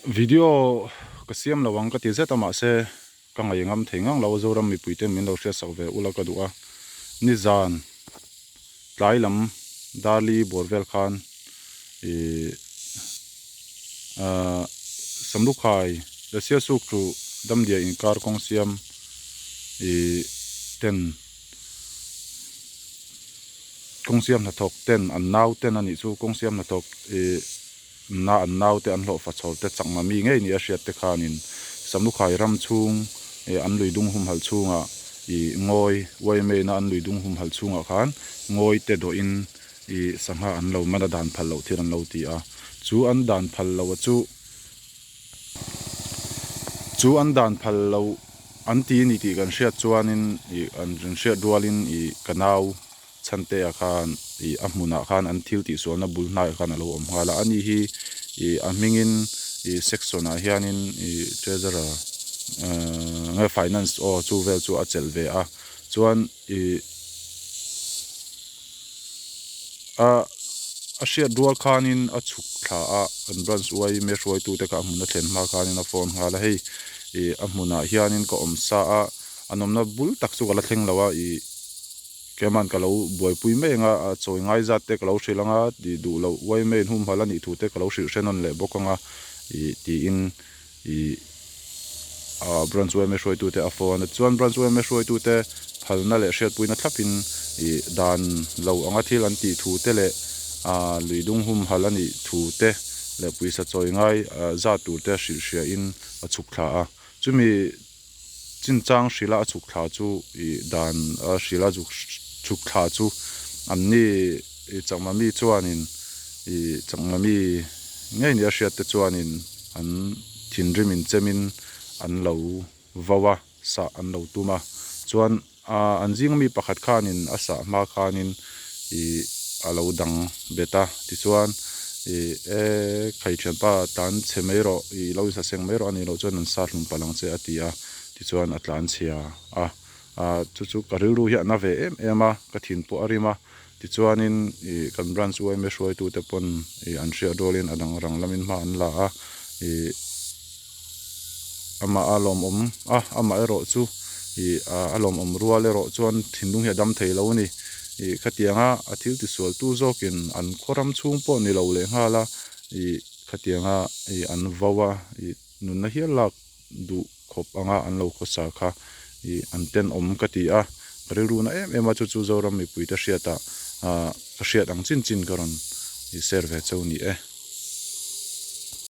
Video ka siam lo ang ka ti zet a mahse ka ngaih ngam thei ngang lo a Zoram mipui ten min lo hriatsak ve ula ka duh a nizan tlai lam Darli bawr vel khan ih ahh Samlukhai leh Sialsuk chu Damdiah inkar kawng siam ih ten kawng siam hnathawk ten an nau ten a nih chu kawng siam hnathawk ih na an nau te an hlawhfa chhawr te chakma mi ngei ni a hriat te khanin Samlukhai ram chhung ih an lui dung humhalh chhungah ih ngawi yma na an lui dung humhalh chhungah khan ngawi te dawhin ih sangha an lo man a dan phal loh thil an lo ti a chu an dan phal loh a chu chu an dan phal loh an ti a ni tih kan hriat chuanin ih an hriat rualin ih ka nau Chhantea khan ih a hmunah khan an thil tihsualna bul hnaiah khan a lo awm nghal a, ani hi ih a hmingin ih section ah hianin ih treasurer ehh nge finance aw chu vel chu a chelh ve a chuan ih a a hriat rual khanin a chhuk thla a an branch yma hruaitute kha a hmun a thlen hma khanin a phone nghal a hei ih a hmunah hianin ka awm sa a an awmna bul tak chu ka la thleng lo a ih. Keman ka lo buaipui mai anga a chawi ngai zat te ka lo hrilh anga tih duh loh yma in humhalh a nih thu te ka lo hrilh hre nawn leh bawk anga ih tiin ih ah branch yma hruaitute a phone a chuan branch yma hruaitute phalna leh hriatpuina thlapin ih dan lo anga thil an tih thu te leh ah lui dung humhalh a nih thu te leh pawisa chawi ngai ah zat tur te hrilh hriain a chhuk thla a chumi Chinchang hrila a chhuk thla chu ih dan a hrila zuk chhuk thla chu an ni ih chakma mi chuanin ih chakma mi ngei nia hriat te chuanin an thinrim inchemin an lo vo a sah an lo tum a chuan ah an zinga mi pakhat khanin a sah hma khanin ih a lo dang bet a tichuan ih e khai thianpa tlan chhe mai rawh ih lo insaseng mai rawh a nih loh chuan an sa hlum palh ang che a ti a tichuan a tlan chhia a ah chu chu ka rilru hi a na ve em em a ka thin pawh a rim a tichuanin ih kan branch yma hruaitute pawn ih an hriat rualin a dang rang lamin hma an la a ih. Amah a lawmawm a, amah erawh chu ih a lawmawm rual erawh chuan thinlung hi a dam thei lo a ni. Ih khatianga a thil tisualtu zawkin an khaw ram chhung pawh ni lo leh nghal a, ih khatianga ih an vo a, ih nunna hial lak duh khawp anga an lo khawsa kha ih an tenawm ka ti a, ka rilru na em em a chu chu Zoram mipuite hriatah ah ka hriat ang chin chin ka rawn ih share ve cheu ni e.